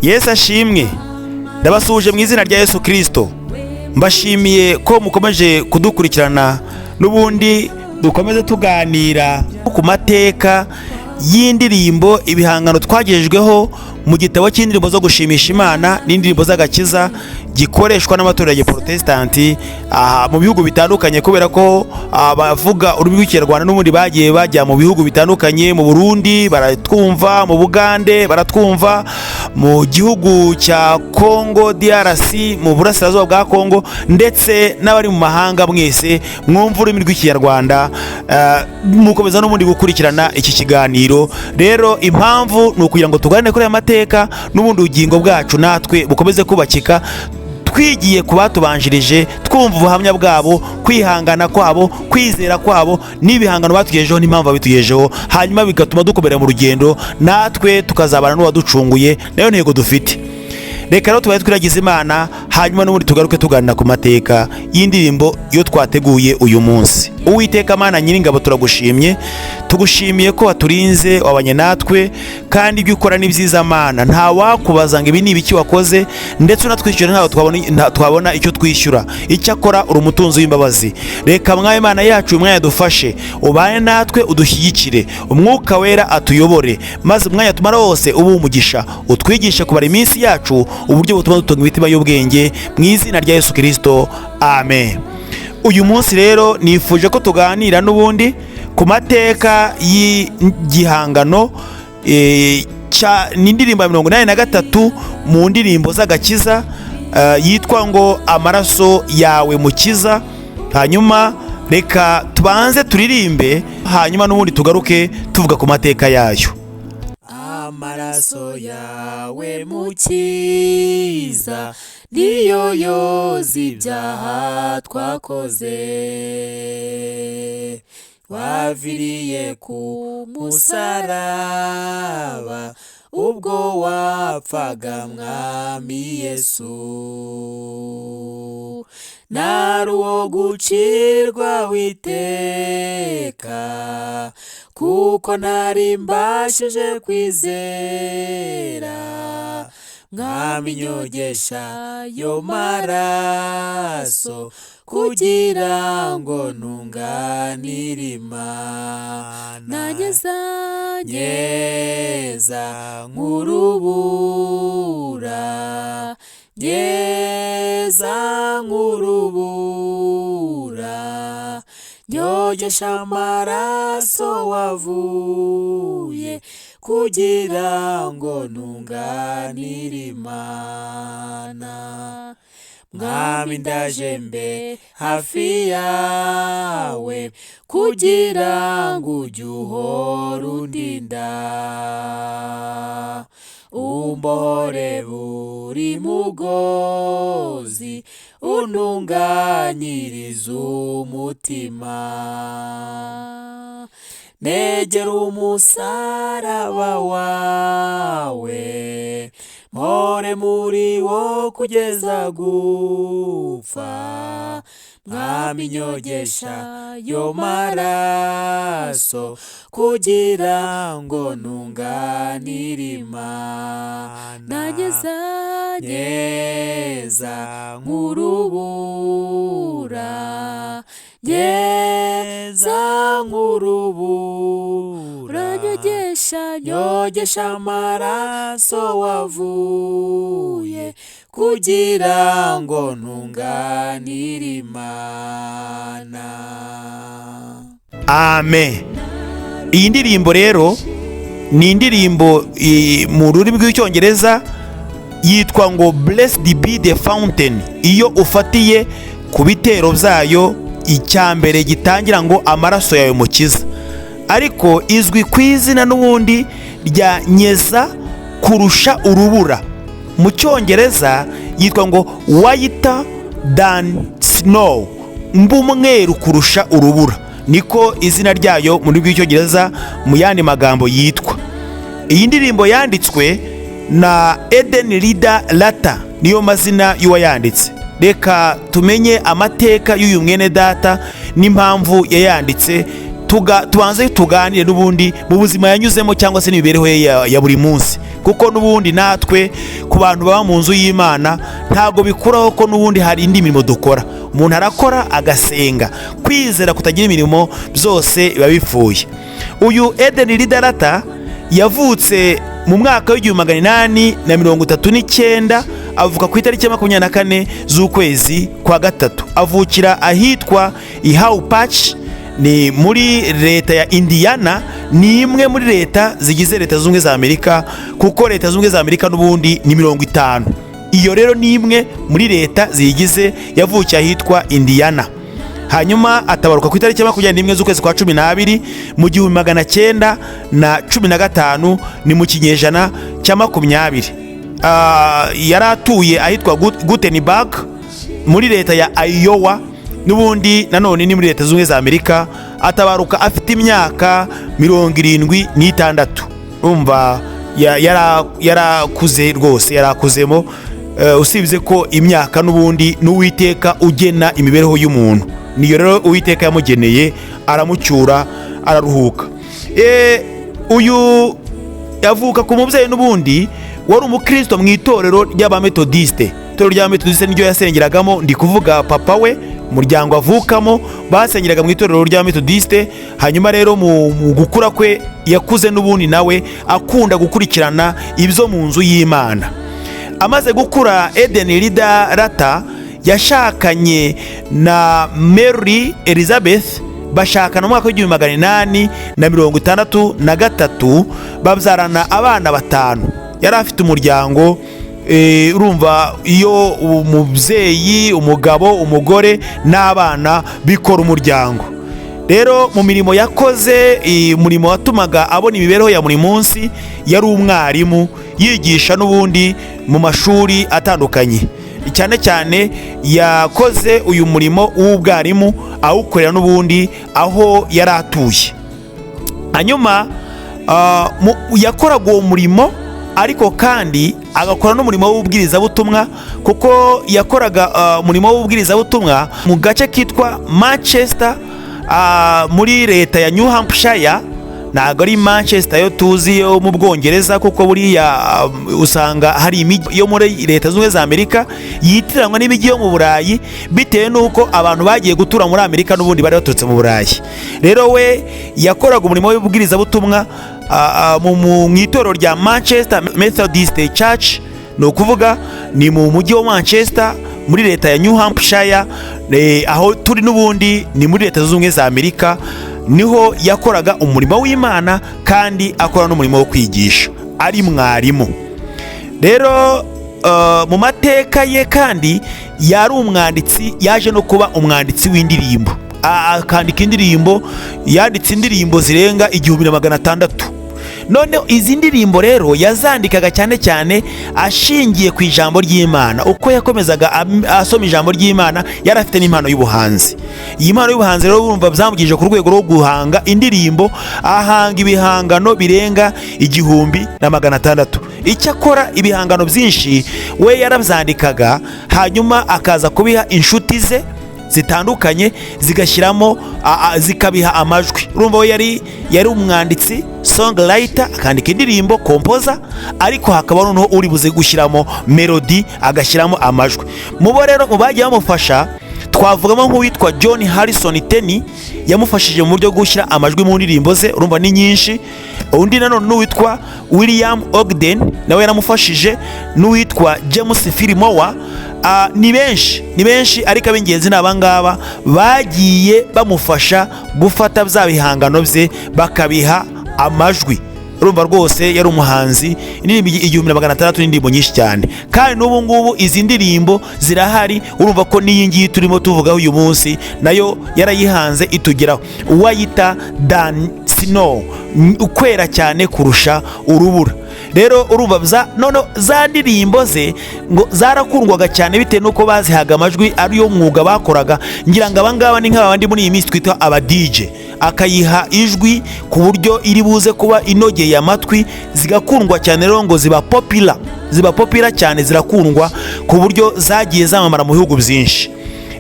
Yesu ashimwe. Ndabasuhuje mu izina rya Yesu Kirisito. Mbashimiye ko mukomeje kudukurikirana, n'ubundi dukomeze tuganira ku mateka y'indirimbo, ibihangano twagejejweho mu gitabo cy'indirimbo zo gushimisha Imana n'indirimbo z'agakiza gikoreshwa n'amatorero ya Protesitanti aha mu bihugu bitandukanye, kubera ko abavuga ururimi rw'Ikinyarwanda n'ubundi bagiye bajya mu bihugu bitandukanye. Mu Burundi baratwumva, mu Bugande baratwumva, mu gihugu cya Congo DRC, mu burasirazuba bwa Congo, ndetse n'abari mu mahanga mwese mwumva ururimi rw'Ikinyarwanda, mukomeza n'ubundi gukurikirana iki kiganiro. Rero impamvu ni ukugira ngo tuganire kuri aya mateka, n'ubundi ubugingo bwacu natwe bukomeze kubakika twigiye ku batubanjirije, twumva ubuhamya bwabo, kwihangana kwabo, kwizera kwabo n'ibihangano batugejejeho n'impamvu babitugejejeho, hanyuma bigatuma dukomera mu rugendo, natwe tukazabana n'uwaducunguye. Nayo ntego dufite. Reka rero tubaye twiragiza Imana, hanyuma n'ubundi tugaruke tuganira ku mateka y'indirimbo yo twateguye uyu munsi. Uwiteka Mana Nyiringabo, turagushimye, tugushimiye ko waturinze, wabanye natwe, kandi ibyo ukora ni byiza. Mana, nta wakubaza ngo ibi ni ibiki wakoze, ndetse unatwishyura ntabwo twabona icyo twishyura. Icyakora uri umutunzi w'imbabazi. Reka mwawe Imana yacu uyu mwanya dufashe, ubane natwe, udushyigikire, Umwuka Wera atuyobore, maze umwanya tumara wose ube umugisha, utwigishe kubara iminsi yacu uburyo butuma dutunga imitima y'ubwenge, mu izina rya Yesu Kirisito, amen. Uyu munsi rero nifuje ko tuganira n'ubundi ku mateka y'igihangano ni indirimbo ya 83 mu ndirimbo z'agakiza, yitwa ngo "Amaraso Yawe Mukiza". Hanyuma reka tubanze turirimbe, hanyuma n'ubundi tugaruke tuvuga ku mateka yayo. Amaraso yawe Mukiza niyo yoza ibyaha twakoze. Waviriye ku musaraba ubwo wapfaga, Mwami Yesu. Nari uwo gucirwa witeka, kuko ntari mbashije kwizera. Mwami, nyogesha yo maraso kugira ngo ntunganire Imana. Nanyeza. Nyeza nk'urubura, nyeza nk'urubura, nyogesha amaraso wavuye kugira ngo ntunganire Imana. Mwami, ndaje mbe hafi yawe kugira ngo ujye uhora undinda, umbohore buri mugozi, untunganyirize umutima. Negera umusaraba wawe, mpore muri wo kugeza gupfa. Mwami, nyogesha yo maraso kugira ngo ntunganire Imana. Nanyeza. Nyeza nk'urubura, nyeza nk'urubura, uranyogesha. Nyogesha amaraso wavuye kugira ngo ntunganire Imana. Amen. Iyi ndirimbo rero ni indirimbo mu rurimi rw'Icyongereza yitwa ngo "Blessed Be the Fountain". Iyo ufatiye ku bitero byayo, icya mbere gitangira ngo "Amaraso yawe Mukiza", ariko izwi ku izina n'ubundi rya "Nyeza Kurusha Urubura". Mu Cyongereza yitwa ngo "Whiter Than Snow", mb'umweru kurusha urubura, niko izina ryayo mu rurimi rw'Icyongereza mu yandi magambo yitwa. Iyi ndirimbo yanditswe na Eden Rida Lata, niyo mazina y'uwayanditse. Reka tumenye amateka y'uyu mwene data n'impamvu yayanditse, tubanze tuganire n'ubundi mu buzima yanyuzemo cyangwa se n'imibereho ye ya buri munsi, kuko Kuko n'ubundi natwe ku bantu baba mu nzu y'Imana ntabwo bikuraho ko n'ubundi hari indi mirimo dukora. Umuntu arakora agasenga. Kwizera kutagira imirimo byose biba bipfuye. Uyu Eden Ridarata yavutse mu mwaka w'1839, avuka ku itariki ya 24 z'ukwezi kwa gatatu. Avukira ahitwa Ihaupac, ni muri leta ya Indiana, ni imwe muri leta zigize Leta Zunze Ubumwe za Amerika, kuko Leta Zunze Ubumwe za Amerika n'ubundi ni 50. Iyo rero ni imwe muri leta ziyigize. Yavukiye ahitwa Indiana, hanyuma atabaruka ku itariki ya 21 z'ukwezi kwa 12 mu 1915, ni mu kinyejana cya 20. Yari atuye ahitwa Guttenberg muri leta ya Iowa, n'ubundi nanone ni muri Leta Zunze Ubumwe za Amerika. Atabaruka afite imyaka 76. Urumva yarakuze rwose, yarakuzemo. Usibye ko imyaka n'ubundi n'Uwiteka ugena imibereho y'umuntu, niyo rero Uwiteka yamugeneye, aramucyura, araruhuka. Uyu yavuka ku mubyeyi n'ubundi wari umukristo mu itorero ry'Abametodiste. Itorero ry'Abametodiste niryo yasengeragamo. Ndi kuvuga papa we, umuryango avukamo basengeraga mu itorero ry'Abametodiste. Hanyuma rero mu gukura kwe yakuze n'ubundi nawe akunda gukurikirana ibyo mu nzu y'Imana. Amaze gukura, Eden Ridarata yashakanye na Mary Elizabeth, bashakana mu mwaka w'1863, babyarana abana batanu. Yari afite umuryango. Urumva iyo umubyeyi, umugabo, umugore n'abana bikora umuryango. Rero mu mirimo yakoze, umurimo watumaga abona imibereho ya buri munsi, yari umwarimu, yigisha n'ubundi mu mashuri atandukanye. Cyane cyane yakoze uyu murimo w'ubwarimu awukorera n'ubundi aho yari atuye. Hanyuma yakoraga uwo murimo, ariko kandi agakora n'umurimo w'ubwirizabutumwa, kuko yakoraga umurimo w'ubwirizabutumwa mu gace kitwa Manchester, muri leta ya New Hampshire. Ntabwo ari Manchester yo tuzi yo mu Bwongereza, kuko buriya usanga hari imijyi yo muri Leta Zunze Ubumwe za Amerika yitiranwa n'imijyi yo mu Burayi, bitewe n'uko abantu bagiye gutura muri Amerika n'ubundi bari baturutse mu Burayi. Rero we yakoraga umurimo w'ubwirizabutumwa mu itorero rya Manchester Methodist Church, ni ukuvuga ni mu mujyi wa Manchester muri leta ya New Hampshire. Aho turi n'ubundi ni muri Leta Zunze Ubumwe za Amerika. Niho yakoraga umurimo w'Imana kandi akora n'umurimo wo kwigisha ari mwarimu. Rero mu mateka ye kandi yari umwanditsi, yaje no kuba umwanditsi w'indirimbo, akandika indirimbo. Yanditse indirimbo zirenga 1600. Noneho izi ndirimbo rero yazandikaga cyane cyane ashingiye ku ijambo ry'Imana. Uko yakomezaga asoma ijambo ry'Imana, yari afite n'impano y'ubuhanzi. Iyi mpano y'ubuhanzi rero urumva byamugije ku rwego rwo guhanga indirimbo, ahanga ibihangano birenga 1600. Icyakora ibihangano byinshi we yarabyandikaga, hanyuma akaza kubiha inshuti ze zitandukanye, zigashyiramo zikabiha amajwi. Urumva we yari umwanditsi, songwriter, akandika indirimbo, composer, ariko hakaba noneho uri buze gushyiramo melody, agashyiramo amajwi. Mu bo rero mu bagiye bamufasha twavugamo nk'uwitwa John Harrison Tenney, yamufashije mu buryo bwo gushyira amajwi mu ndirimbo ze, urumva ni nyinshi. Undi nanone n'uwitwa William Ogden, nawe yaramufashije, n'uwitwa James Fillmore. Ni benshi, ni benshi, ariko ab'ingenzi ni abangaba bagiye bamufasha gufata bya bihangano bye bakabiha amajwi. Urumva rwose yari umuhanzi. Indirimbo 1600 n'indirimbo nyinshi cyane, kandi n'ubu ngubu izi ndirimbo zirahari. Urumva ko n'iyi ngiyi turimo tuvugaho uyu munsi nayo yarayihanze itugeraho, uwayita Than Snow, ukwera cyane kurusha urubura. Rero urumva none za ndirimbo ze ngo zarakundwaga cyane bitewe n'uko bazihaga amajwi, ariyo mwuga bakoraga. Ngira ngo abangaba ni nk'abandi muri iyi minsi twita aba DJ, akayiha ijwi ku buryo iri buze kuba inogeye amatwi, zigakundwa cyane. Rero ngo ziba popular, ziba popular cyane, zirakundwa ku buryo zagiye zamamara mu bihugu byinshi.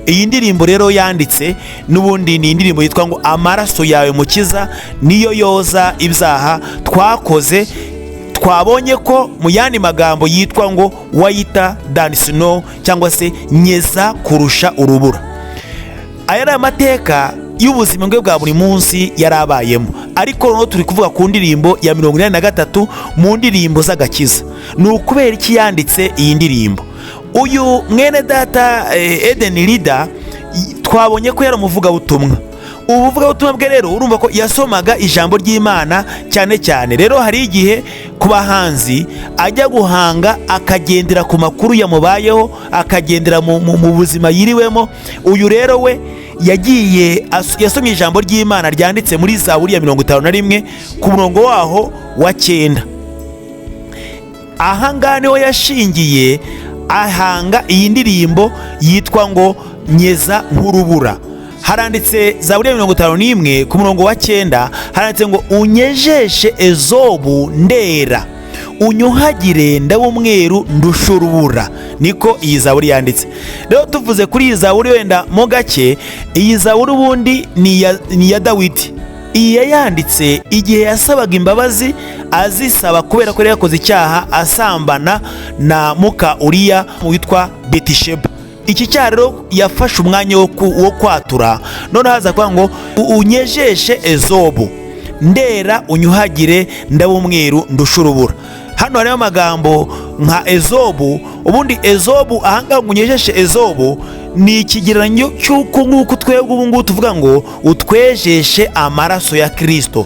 Iyi ndirimbo rero yanditse n'ubundi ni indirimbo yitwa ngo "Amaraso yawe Mukiza niyo yoza ibyaha twakoze." Twabonye ko mu yandi magambo yitwa ngo "Whiter Than Snow" cyangwa se "Nyeza kurusha urubura". Aya ni amateka y'ubuzima bwe bwa buri munsi yari abayemo, ariko noneho turi kuvuga ku ndirimbo ya 83 mu ndirimbo z'agakiza. Ni ukubera iki yanditse iyi ndirimbo? Uyu mwene data Eden Leader, twabonye ko yari umuvugabutumwa. Ubuvugabutumwa bwe rero, urumva ko yasomaga ijambo ry'Imana cyane cyane. Rero hari igihe ku bahanzi ajya guhanga akagendera ku makuru yamubayeho, akagendera mu buzima yiriwemo. Uyu rero we yagiye yasomye ijambo ry'Imana ryanditse muri Zaburi ya 51 ku murongo waho wa 9. Ahangaha niho yashingiye ahanga iyi ndirimbo yitwa ngo "Nyeza nk'urubura". Haranditse Zaburi ya 51 ku murongo wa 9, haranditse ngo: "Unyejeshe ezobu ndera, unyuhagire ndaba umweru ndusha urubura." Niko iyi zaburi yanditse. Rero tuvuze kuri iyi zaburi wenda mo gake, iyi zaburi ubundi ni iya Dawidi. Iyi yayanditse igihe yasabaga imbabazi, azisaba kubera ko yari yakoze icyaha asambana na muka Uriya witwa Betisheba. Iki cyaha rero yafashe umwanya wo kwatura, noneho haza kuvuga ngo: "Unyejeshe ezobu ndera, unyuhagire ndaba umweru ndusha urubura." Hano harimo amagambo nka ezobu. Ubundi ezobu ahangaha ngo "unyejeshe ezobu" ni ikigereranyo cy'uko nguko twebwe ubu ngubu tuvuga ngo "utwejeshe amaraso ya Kirisito".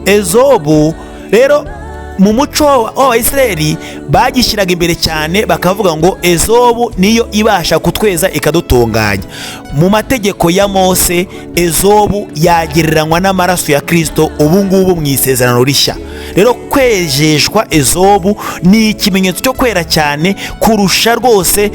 Ezobu rero mu muco w'Abayisiraheli bagishyiraga imbere cyane, bakavuga ngo ezobu niyo ibasha kutweza ikadutunganya. Mu mategeko ya Mose, ezobu yagereranywa n'amaraso ya Kirisito ubu ngubu mu Isezerano Rishya. Rero kwejeshwa ezobu ni ikimenyetso cyo kwera cyane kurusha rwose,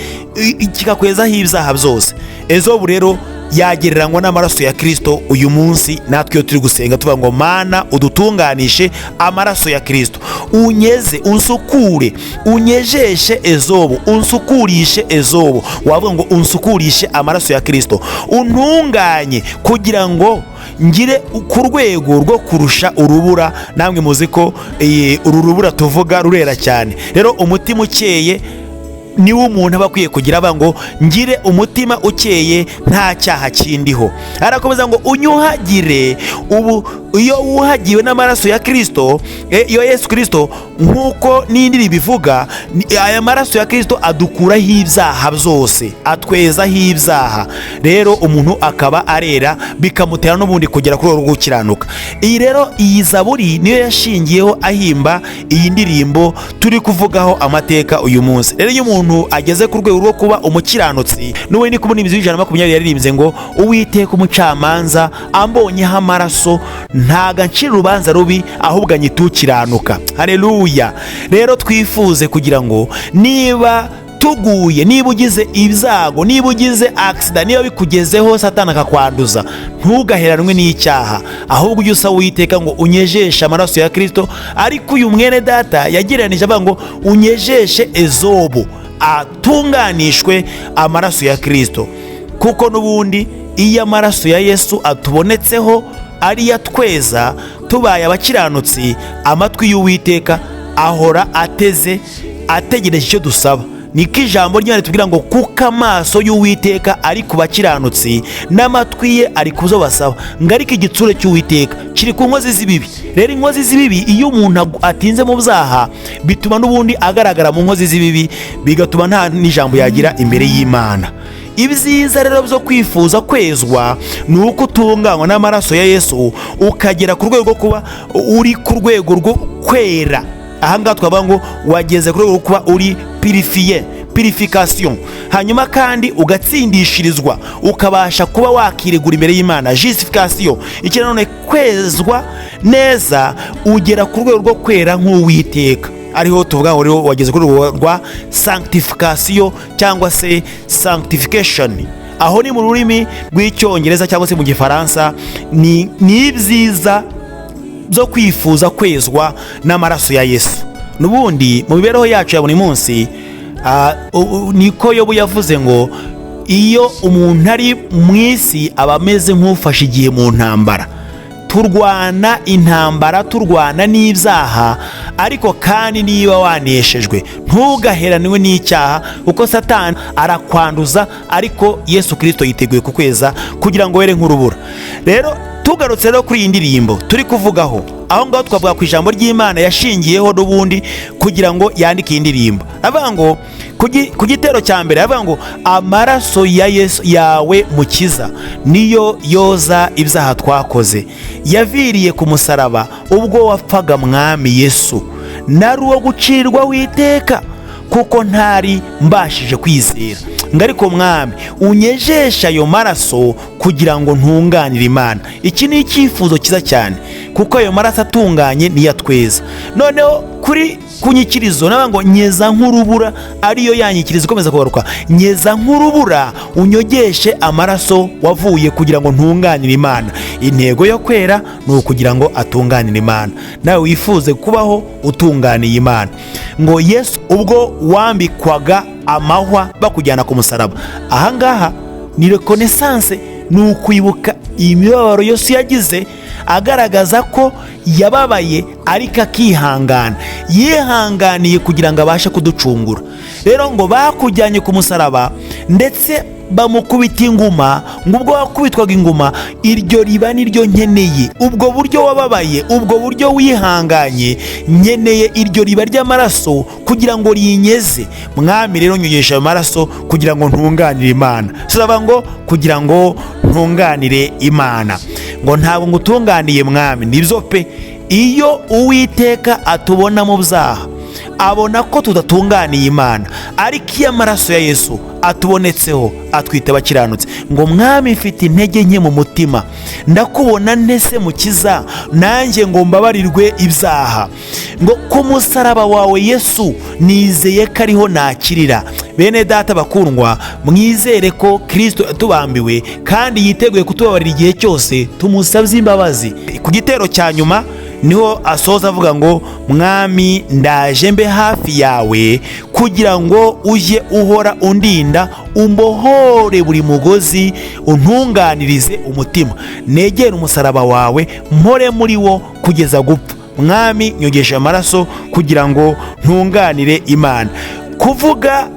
kikakwezaho ibyaha byose. Ezobu rero yagereranywa n'amaraso ya Kirisito. Uyu munsi natwe iyo turi gusenga tuvuga ngo: "Mana, udutunganishe amaraso ya Kirisito, unyeze, unsukure, unyejeshe ezobu, unsukurishe ezobu", wavuga ngo "unsukurishe amaraso ya Kirisito, untunganye kugira ngo ngire ku rwego rwo kurusha urubura". Namwe muzi ko uru rubura tuvuga rurera cyane. Rero umutima ukeye niwo umuntu aba akwiye kugira, aba ngo "ngire umutima ukeye nta cyaha kindiho". Arakomeza ngo "unyuhagire". Ubu iyo wuhagiwe n'amaraso ya Kirisito, iyo Yesu Kirisito, nk'uko n'indi bivuga, aya maraso ya Kirisito adukuraho ibyaha byose, atwezaho ibyaha. Rero umuntu akaba arera, bikamutera n'ubundi kugera kuri urwo gukiranuka. Iyi rero, iyi zaburi niyo yashingiyeho ahimba iyi ndirimbo turi kuvugaho amateka uyu munsi. Rero iyo umuntu ageze ku rwego rwo kuba umukiranutsi, n'ubundi ni kubona imizi 120 yaririmbye ngo: "Uwiteka umucamanza ambonyeho amaraso, ntago ancira urubanza rubi, ahubwo anyita ukiranuka." Hareruya! Rero twifuze kugira ngo niba tuguye, niba ugize ibyago, niba ugize accident, niba bikugezeho Satani akakwanduza, ntugaheranwe n'icyaha, ahubwo ujye usaba Uwiteka ngo "unyejeshe amaraso ya Kirisito". Ariko uyu mwene data yagereranije avuga ngo "unyejeshe ezobu", atunganishwe amaraso ya Kirisito, kuko n'ubundi iyo amaraso ya Yesu atubonetseho ariyo atweza, tubaye abakiranutsi, amatwi y'Uwiteka ahora ateze, ategereje icyo dusaba. Niko ijambo ry'Imana ritubwira ngo: "Kuko amaso y'Uwiteka ari ku bakiranutsi, n'amatwi ye ari ku zo basaba", ngo "ariko igitsure cy'Uwiteka kiri ku nkozi z'ibibi". Rero inkozi z'ibibi, iyo umuntu atinze mu byaha, bituma n'ubundi agaragara mu nkozi z'ibibi, bigatuma nta n'ijambo yagira imbere y'Imana. Ibyiza rero byo kwifuza kwezwa ni uko utunganywa n'amaraso ya Yesu, ukagera ku rwego rwo kuba uri ku rwego rwo kwera. Ahangaha twavuga ngo wageze ku rwego rwo kuba uri purifié, purification. Hanyuma kandi ugatsindishirizwa, ukabasha kuba wakiregura imbere y'Imana, justification. Iki nanone, kwezwa neza, ugera ku rwego rwo kwera nk'Uwiteka, ariho tuvuga ngo rero wageze kuri urwo rwa sanctification cyangwa se sanctification. Aho ni mu rurimi rw'Icyongereza cyangwa se mu Gifaransa. Ni ibyiza byo kwifuza kwezwa n'amaraso ya Yesu. N'ubundi mu mibereho yacu ya buri munsi, niko Yobu yavuze ngo iyo umuntu ari mu isi aba ameze nk'ufashe igihe mu ntambara. Turwana intambara, turwana n'ibyaha, ariko kandi niba waneshejwe ntugaheranwe n'icyaha, kuko Satani arakwanduza, ariko Yesu Kirisito yiteguye kukweza kugira ngo were nk'urubura. Rero tugarutse rero kuri iyi ndirimbo turi kuvugaho aho ngaho, twavuga ku ijambo ry'Imana yashingiyeho n'ubundi kugira ngo yandike iyi ndirimbo. Avuga ngo ku gitero cya mbere, avuga ngo amaraso ya Yesu yawe mukiza niyo yoza ibyaha twakoze, yaviriye ku musaraba ubwo wapfaga mwami Yesu, nari uwo gucirwa witeka kuko ntari mbashije kwizera, ngo ariko mwami unyejeshe ayo maraso kugira ngo ntunganire Imana. Iki ni icyifuzo cyiza cyane, kuko ayo maraso atunganye niyo atweza. Noneho kuri kunyikirizo nawe ngo nyeza nk'urubura, ariyo yanyikirizo ikomeza kugaruka, nyeza nk'urubura unyogeshe amaraso wavuye kugira ngo ntunganire Imana. Intego yo kwera ni ukugira ngo atunganire Imana. Nawe wifuze kubaho utunganiye Imana. Ngo Yesu ubwo wambikwaga amahwa bakujyana ku musaraba, ahangaha ni reconnaissance, ni ukwibuka imibabaro yose yagize, agaragaza ko yababaye ariko akihangana, yihanganiye kugira ngo abashe kuducungura. Rero ngo bakujyanye ku musaraba ndetse bamukubita inguma, ngo ubwo wakubitwaga inguma, iryo riba niryo nkeneye, ubwo buryo wababaye, ubwo buryo wihanganye, nkeneye iryo riba ry'amaraso kugira ngo rinyeze. Mwami rero nyogesha ayo maraso kugira ngo ntunganire Imana. Saba ngo kugira ngo ntunganire Imana, ngo ntabwo ngutunganiye mwami. Nibyo pe, iyo Uwiteka atubona mu byaha abona ko tudatunganiye Imana, ariko iyo amaraso ya Yesu atubonetseho atwita abakiranutse. Ngo mwami mfite intege nke mu mutima, ndakubona ntese mukiza, nanjye ngo mbabarirwe ibyaha. Ngo ku musaraba wawe Yesu nizeye ko ariho nakirira. Bene data bakundwa, mwizere ko Kirisito yatubambiwe kandi yiteguye kutubabarira igihe cyose tumusabye imbabazi. Ku gitero cya nyuma niho asoza avuga ngo mwami ndaje mbe hafi yawe kugira ngo ujye uhora undinda, umbohore buri mugozi, untunganirize umutima, negere umusaraba wawe mpore muri wo kugeza gupfa. Mwami nyogesha amaraso kugira ngo ntunganire Imana. Kuvuga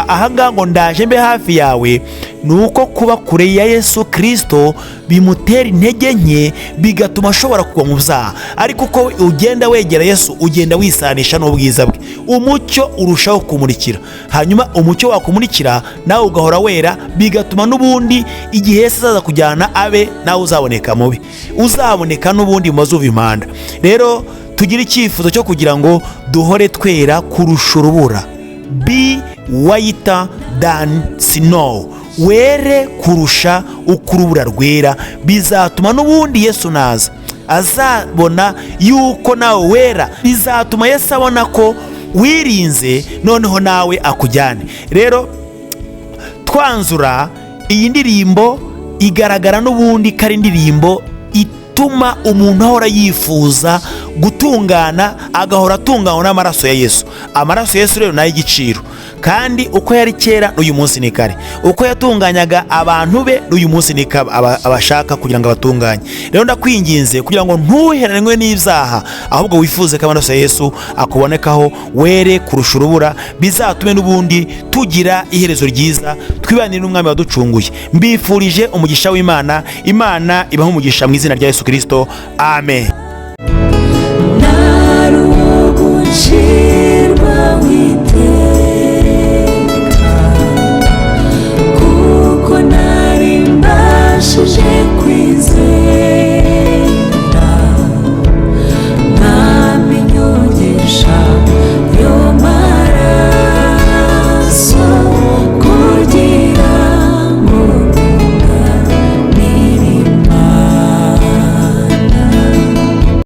ahangaha ngo ndaje mbe hafi yawe ni uko kuba kure ya Yesu Kirisito bimutera intege nke, bigatuma ashobora kugwa mu byaha. Ariko uko ugenda wegera Yesu ugenda wisanisha n'ubwiza bwe, umucyo urushaho kumurikira, hanyuma umucyo wakumurikira nawe ugahora wera, bigatuma n'ubundi igihe Yesu azaza kujyana abe nawe uzaboneka mubi, uzaboneka n'ubundi mu mazuba impanda. Rero tugire icyifuzo cyo kugira ngo duhore twera kurusha urubura. Be whiter than snow, were kurusha uko urubura rwera. Bizatuma n'ubundi Yesu naza azabona yuko nawe wera, bizatuma Yesu abona ko wirinze, noneho nawe akujyane. Rero twanzura iyi ndirimbo igaragara n'ubundi ko ari indirimbo ituma umuntu ahora yifuza gutungana, agahora atunganywa n'amaraso ya Yesu. Amaraso ya Yesu rero ni ay'igiciro, kandi uko yari kera n'uyu munsi ni kare, uko yatunganyaga abantu be n'uyu munsi ni abashaka kugira ngo abatunganye. Rero ndakwinginze kugira ngo ntuheranwe n'ibyaha, ahubwo wifuze ko amaraso ya Yesu akubonekaho, were kurusha urubura, bizatume n'ubundi tugira iherezo ryiza, twibanire n'umwami waducunguye. Mbifurije umugisha w'Imana, Imana ibahe umugisha mu izina rya Yesu Kirisito, amen. Narugucirwa witeka, kuko nari mbashije kwizera.